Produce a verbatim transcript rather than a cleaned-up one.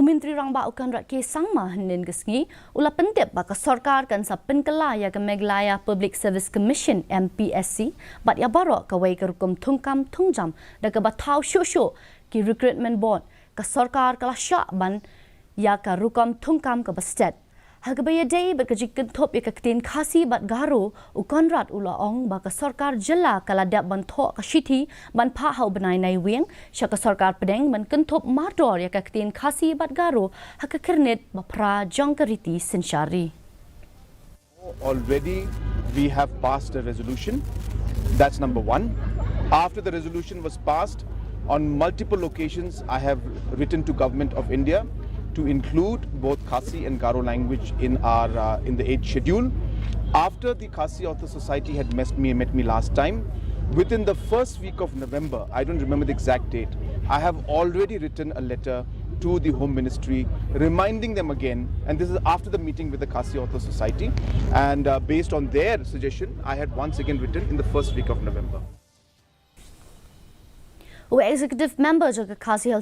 Myntri Rangbah u Conrad K Sangma hynnin ka sngi u la pyntip ba ka sorkar kan sa pynkylla ïa ka Meghalaya Public Service Commission, M P S C, bad ïa baroh kawei ka rukom thungkam thungjam da kaba thaw shuh shuh ki recruitment board. Ka sorkar ka la shah ban ïa ka rukom thungkam kaba stet. Ha kaba ïadei bad ka jingkynthup ïa ka ktien Khasi bad Garo, u Conrad u la ong ba ka sorkar jylla ka la dep ban thoh ka shithi ban phah ha u bnai Naiwieng sha ka sorkar pdeng ban kynthup mardor ïa ka ktien Khasi bad Garo ha ka kyrnit ba phra jong ka riti synshar ri. Already, we have passed a resolution. That's number one. After the resolution was passed, on multiple occasions, I have written to Government of India to include both Khasi and Garo language in our uh, in the eighth schedule. After the Khasi Author Society had met me, met me last time, within the first week of November, I don't remember the exact date, I have already written a letter to the Home Ministry, reminding them again, and this is after the meeting with the Khasi Author Society, and uh, based on their suggestion, I had once again written in the first week of November. U Executive Member jong ka Khasi Hills